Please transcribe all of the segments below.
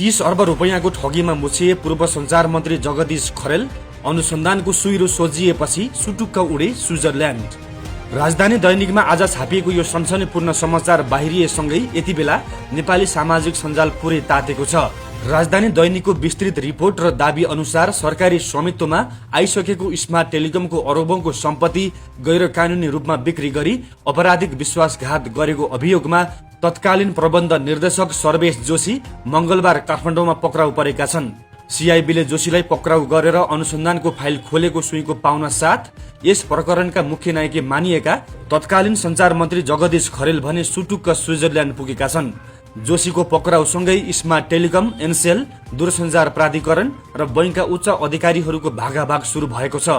30 अर्ब रुपैयाँको ठगीमा मुछिए पूर्व सञ्चार मन्त्री जगदीश खरेल। अनुसन्धानको सुइरो सोझिएपछि सुटुक्क उडे स्विजरल्याण्ड। राजधानी दैनिकमा आज छापिएको यो सनसनीपूर्ण समाचार बाहिरिएसँगै यति बेला नेपाली सामाजिक सञ्जाल पुरै तातेको छ। राजधानी दैनिकको विस्तृत रिपोर्ट र दाबी अनुसार सरकारी स्वामित्वमा आइसकेको स्मार्ट टेलिकमको अरबौंको सम्पत्ति गैर कानूनी रूपमा बिक्री गरी अपराधिक विश्वासघात गरेको अभियोगमा तत्कालीन प्रबन्ध निर्देशक सर्वेश जोशी मंगलबार काठमाडौँमा पक्राउ परेका छन्। सीआईबीले जोशीलाई पक्राउ गरेर अनुसन्धानको फाइल खोलेको सुइँको पाउन साथ यस प्रकरणका मुख्य नायकी मानिएका तत्कालीन सञ्चार मन्त्री जगदीश खरेल भने सुटुक्क स्विजरल्याण्ड पुगेका छन्। जोशीको पक्राउसँगै स्मार्ट टेलिकम, एनसेल, दूरसञ्चार प्राधिकरण र बैंकका उच्च अधिकारीहरूको भागाभाग सुरु भएको छ।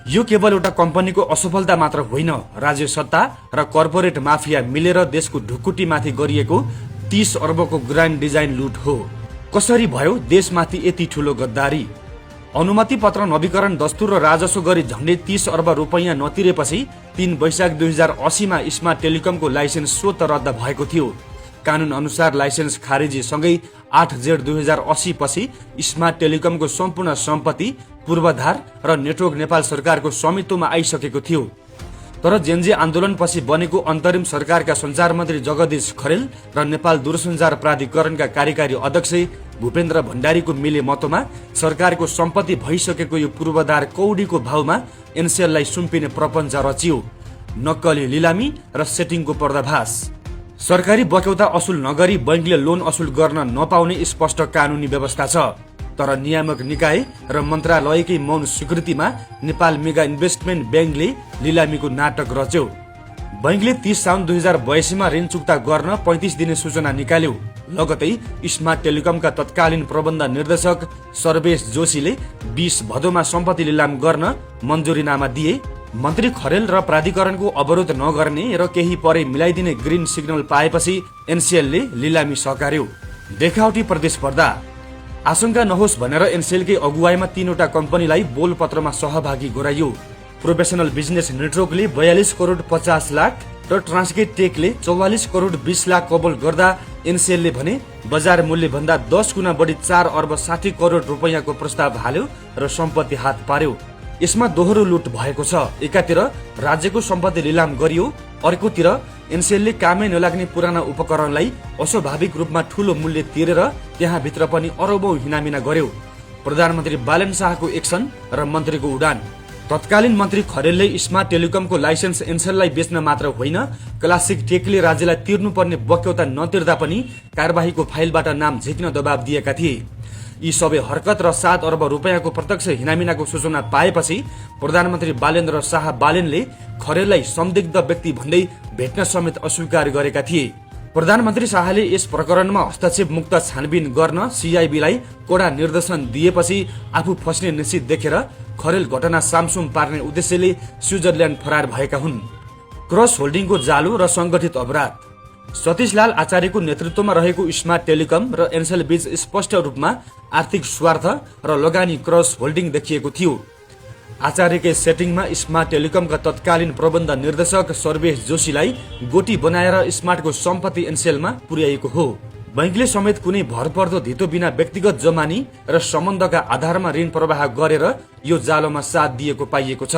यो केवल एउटा कम्पनीको असफलता मात्र होइन, राज्य सत्ता र कर्पोरेट माफिया मिलेर देशको ढुकुटीमाथि गरिएको 30 अर्बको ग्रान्ड डिजाइन लुट हो। कसरी भयो देशमाथि यति ठूलो गद्दारी? अनुमति पत्र नवीकरण दस्तुर र राजस्व गरी झण्डै 30 अर्ब रुपैयाँ नतिरेपछि 3 वैशाख 2080 मा स्मार्ट टेलिकमको लाइसेन्स स्वत रद्द भएको थियो। कानून अनुसार लाइसेन्स खारेजी सँगै 8 जेठ 2080 पछि स्मार्ट टेलिकमको सम्पूर्ण सम्पत्ति पूर्वाधार र नेटवर्क नेपाल सरकारको स्वामित्वमा आइसकेको थियो। तर जेनजी आन्दोलनपछि बनेको अन्तरिम सरकारका सञ्चार मन्त्री जगदीश खरेल र नेपाल दूरसञ्चार प्राधिकरणका कार्यकारी अध्यक्ष भूपेन्द्र भण्डारीको मिले मतमा सरकारको सम्पत्ति भइसकेको यो पूर्वाधार कौडीको भावमा एनसेललाई सुम्पिने प्रपञ्च रचियो। नक्कली लिलामी र सेटिङको पर्दाभास। सरकारी बक्यौता असुल नगरी बैंकले लोन असुल गर्न नपाउने स्पष्ट कानूनी व्यवस्था छ। तर नियामक निकाय र मन्त्रालयकै मौन स्वीकृतिमा नेपाल मेगा इन्भेस्टमेन्ट ब्याङ्कले लिलामीको नाटक रच्यो। बैंकले 30 साउन 2082 मा ऋण चुक्ता गर्न 35 दिने सूचना निकाल्यो। लगतै स्मार्ट टेलिकमका तत्कालीन प्रबन्ध निर्देशक सर्वेश जोशीले 20 भदौमा सम्पत्ति लिलाम गर्न मन्जुरीनामा दिए। मन्त्री खरेल र प्राधिकरणको अवरोध नगर्ने र केही परे मिलाइदिने ग्रीन सिग्नल पाएपछि एनसेलले लिलामी सकार्यो। देखावटी प्रतिस्पर्धा। आशंका नहोस् भनेर एनसेलकै अगुवाईमा 3वटा कम्पनीलाई बोलपत्रमा सहभागी गराइयो। प्रोफेसनल बिजनेस नेटवर्कले 42 करोड 50 लाख र ट्रान्सगेट टेकले 44 करोड 20 लाख कबोल गर्दा एनसेलले भने बजार मूल्य भन्दा 10 गुणा बढी 4 अर्ब 60 करोड रुपैयाँको प्रस्ताव हाल्यो र सम्पत्ति हात पार्यो। यसमा दोहोरो लुट भएको छ। एकातिर राज्यको सम्पत्ति लिलाम गरियो, अर्कोतिर एनसेलले कामै नलाग्ने पुराना उपकरणलाई अस्वाभाविक रूपमा ठूलो मूल्य तिरेर त्यहाँ भित्र पनि अरबौं हिनामिना गर्यो। प्रधानमन्त्री बालन शाहको एक्सन र मन्त्रीको उडान। तत्कालीन मन्त्री खरेलले स्मार्ट टेलिकमको लाइसेन्स एनसेललाई बेच्न मात्र होइन, क्लासिक टेकले राज्यलाई तिर्नुपर्ने बक्यौता नतिर्दा पनि कारबाहीको फाइलबाट नाम झिक्न दबाब दिएका थिए। यी सबै हरकत र 7 अर्ब रुपैयाँको प्रत्यक्ष हिनामिनाको सूचना पाएपछि प्रधानमन्त्री बालेन्द्र शाह बालेनले खरेललाई संदिग्ध व्यक्ति भन्दै भेट्न समेत अस्वीकार गरेका थिए। प्रधानमन्त्री शाहले यस प्रकरणमा हस्तक्षेप मुक्त छानबिन गर्न सीआईबीलाई कडा निर्देशन दिएपछि आफू फस्ने निश्चित देखेर खरेल घटना सामसुम पार्ने उद्देश्यले स्विजरल्याण्ड फरार भएका हुन्। क्रस होल्डिङको जालो र संगठित अपराध। सतीशलाल आचार्यको नेतृत्वमा रहेको स्मार्ट टेलिकम र एनसेल बीच स्पष्ट रूपमा आर्थिक स्वार्थ र लगानी क्रस होल्डिङ देखिएको थियो। आचार्यकै सेटिङमा स्मार्ट टेलिकमका तत्कालीन प्रबन्ध निर्देशक सर्वेश जोशीलाई गोटी बनाएर स्मार्टको सम्पत्ति एनसेलमा पुर्याएको हो। बैंकले समेत कुनै भरपर्दो धितो बिना व्यक्तिगत जमानी र सम्बन्धका आधारमा ऋण प्रवाह गरेर यो जालोमा साथ दिएको पाइएको छ।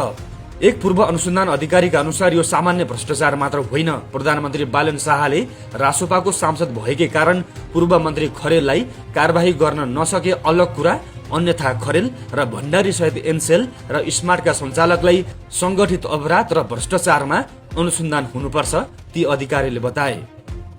एक पूर्व अनुसन्धान अधिकारीका अनुसार यो सामान्य भ्रष्टाचार मात्र होइन। प्रधानमन्त्री बालन शाहले रासोपाको सांसद भएकै कारण पूर्व मन्त्री खरेललाई कारबाही गर्न नसके अलग कुरा, अन्यथा खरेल र भण्डारी सहित एनसेल र स्मार्टका सञ्चालकलाई संगठित अपराध र भ्रष्टाचारमा अनुसन्धान हुनुपर्छ, ती अधिकारीले बताए।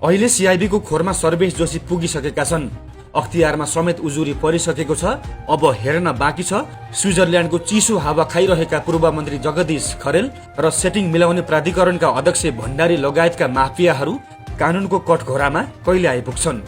अहिले सीआईबीको खोरमा सर्वेश जोशी पुगिसकेका छन्। अख्तियारमा समेत उजुरी परिसकेको छ। अब हेर्न बाँकी छ स्विजरल्याण्डको चिसो हावा खाइरहेका पूर्व मन्त्री जगदीश खरेल र सेटिङ मिलाउने प्राधिकरणका अध्यक्ष भण्डारी लगायतका माफियाहरू कानूनको कठघोरामा कहिले आइपुग्छन्।